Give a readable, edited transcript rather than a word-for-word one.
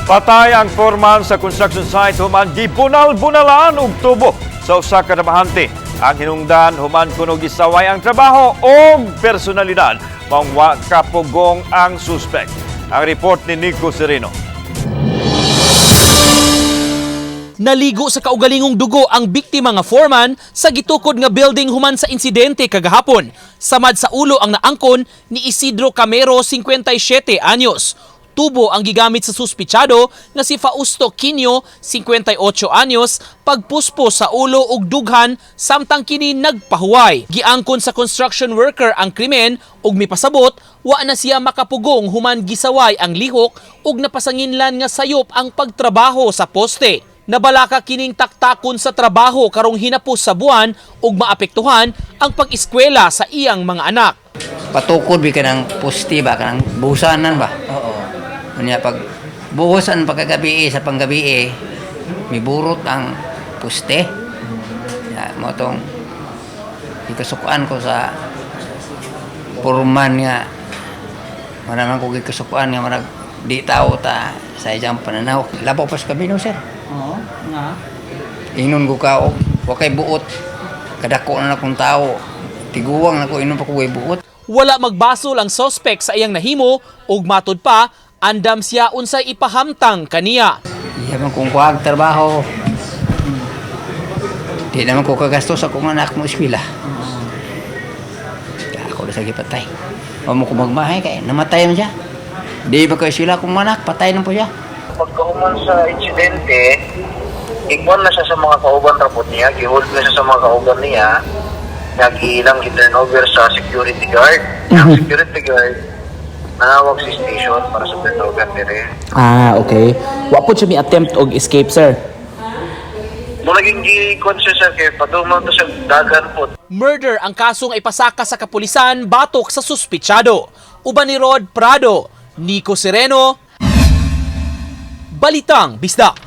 Patay ang foreman sa construction site human gibunal-bunalan og tubo sa usa ka trabahante. Ang hinungdan, human kuno gisaway ang trabaho og personalidad, maong wa kapugong ang suspect. Ang report ni Nico Sereno. Naligo sa kaugalingong dugo ang biktima nga foreman sa gitukod nga building human sa insidente kagahapon. Samad sa ulo ang naangkon ni Isidro Camero, 57 anyos. Tubo ang gigamit sa suspitsado nga si Fausto Quino, 58 anyos, pagpuspo sa ulo ug dughan samtang kini nagpahuway. Giangkon sa construction worker ang krimen ug mipasabot wa na siya makapugong human gisaway ang lihok ug napasanginlan nga sayop ang pagtrabaho sa poste. Nabalaka kining taktakon sa trabaho karong hinapos sa buwan ug maapektuhan ang pag-eskwela sa iyang mga anak. Patukod bi kanang poste ba, kanang busanan ba. Oo. Unya pag buhusan pagkagabi sa panggabi miburot ang poste. Ya, mo tong gikasukuan ko sa purman nga wala man ko gikasukuan nga marag di tao ta sa iyang pananaw. Labaw pa sa kabino, sir. Oo, nga. Ingnon ko ka og wa kay buot. Kadako na akong tao. Tiguang na ko, inon pa ko way buot. Wala magbasol ang sospek sa iyang nahimo ug matud pa andam siya unsay ipahamtang kaniya. Iya man kung kuhag trabaho. Di naman ko kagastos akong anak mo eskwela. Kaya ako na sa gipatay. Wa mo ko magmahay kay namatay man siya. Di ba ko eskwela akong anak, patay na po siya. Pagkahuman sa insidente, ikuan na siya sa mga kauban rapod niya, gihold na siya sa mga kauban niya, nagilang gi-turnover sa security guard. Ang security guard, nanawag si station para sa turnover dire. Ah, okay. Wa po siya mi attempt og escape, sir? Muna naging gi-kuan siya, sir, kay padulong to sa dagan po. Murder ang kasong ipasaka sa kapulisan batok sa suspitsado. Uban ni Rod Prado, Nico Sereno, Balitang Bisdak.